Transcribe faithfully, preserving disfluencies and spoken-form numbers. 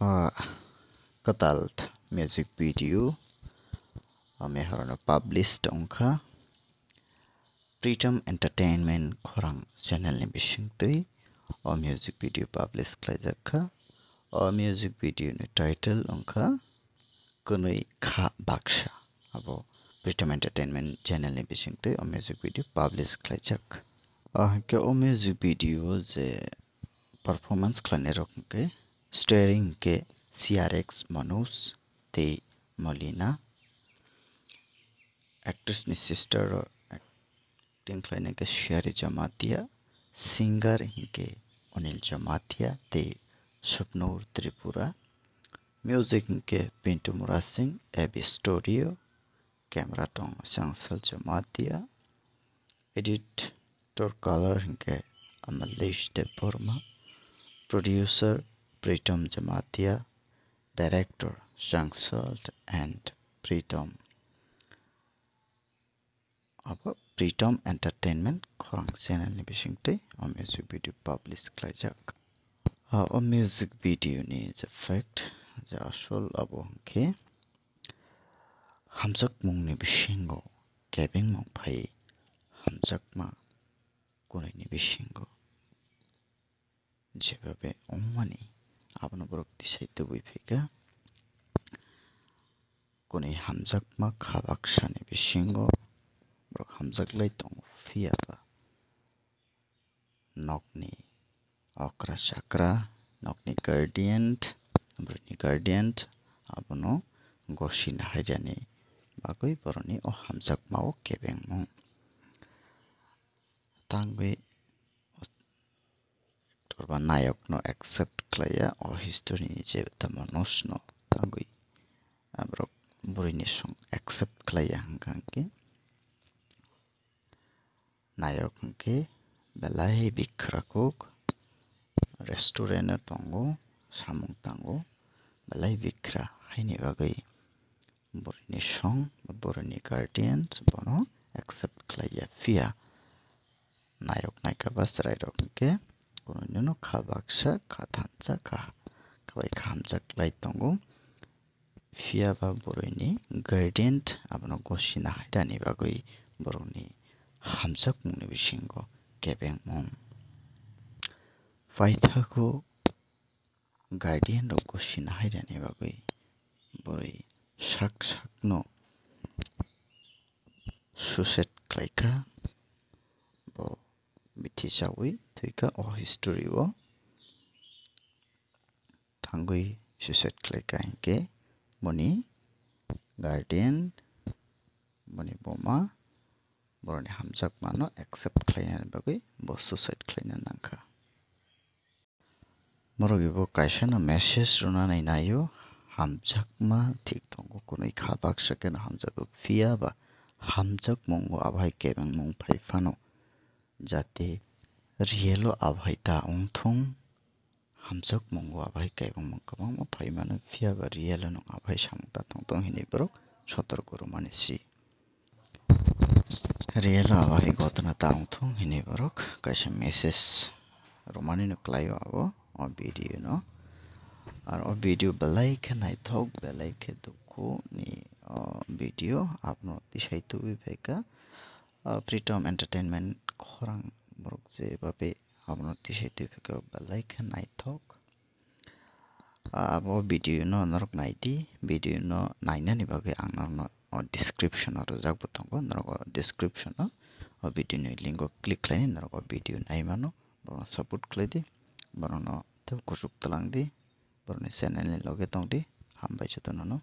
O kwtal music video o mehorono published wngkha Pritom Entertainment khorang channel ni bisingtwi o music video publish khlaijak kha. O music video ni title wngkha Kwnwi Kha Baksa. Abo Pritom Entertainment channel ni bisingtwi o music video publish khlaijak. O hinkhe o music video je performance khlainai rok hinkhe starring hinkhe C R X Manoj tei Molina. Actress ni sister rok acting khlainai khe Shari Jamatia, singer hinkhe Anil Jamatia tei Swapnur Tripura, music hinkhe Pintu Murasing, A B Studio, camera tong Changsal Jamatia, editor color hinkhe Amalesh Debbarma, producer Pritom Jamatia, director Changsal and Pritom. Abo Pritom Entertainment khorang channel ni bisingtwi o music video publish khlaijak. Ah, o music video ni je fact, je asol abo hinkhe hamjakmung ni bisingo kebengmung phai hamjakma kwnwi ni bisingo. Jebabe wngmani abono borok tisai tubui phaikha. Kwnwi hamjakma kha baksani bisingo borok hamjaklai tongo, phiya ba nokni okra chakra, nokni guardian, borokni guardian abono gosina hairani bagwi borokni o hamjakmao kebengmung. Tangwi torba nayokno accept khlaiya, o history ni je tamo nose no tangwi aborok bwrwi ni song accept khlaiya hwnkha hwnkhe nayok hwnkhe belai bikhra kuk restaurant o tongo, samung tango, belai bikhra haini bagwi bwrwi ni song, bwrwi ni guardians bono accept khlaiya, phiya nayok naikha ba chwrairok hwnkhe kunu nino kha baksa, kha thansa, kha khabai kha hamjak lai tongo. Phiya ba bwrwini guardian abono gosina hairani bagwi borokni hamjakmungni bisingo kebengmung. Paithago guardian rok gosina hairani bagwi bwrwi sak sakno suicide khlaikha, bo bithi chawi thwikha o history o. Thangwi suicide khlaikha hinkhe boni guardian, boni buma borokni hamjakmano accept khlainani bagwi bo suicide khlaina nangkha. Borok ibo kaisano message rwnani naio, hamjakma thik tongo, kwnwi kha baksa kheno hamjago, phiya ba hamjakmungo abohai kebengmung phai phano, jate real o abohai ta wngthung, hamjakmungo abohai kebengmung kwbangma phai mano, phiya ba real o nwng abohai samung ta tongthung hinwi borok sotorko rwmani si. Real o abohai gotna ta wngthung hinwi borok kaisa message rwmani no kwlaio abo o video no. Ar o video belai khe naithok, belai khe dukhu ni o video, abono tisai tubui phaikha. Ah, Pritom Entertainment khorang borok je babe abono tisai tubui phaikha, belai khe naithok. Ah, abo video no norok naidi, video no nainani bagwi ang norokno o description o rwjak bo tongo, norok o description o o video ni link o click khlainai norok o video naimano, borokno support khlaidi, borokno tei kuchuk twlangdi, borokni channel ni loge tongdi, hambai jotono no.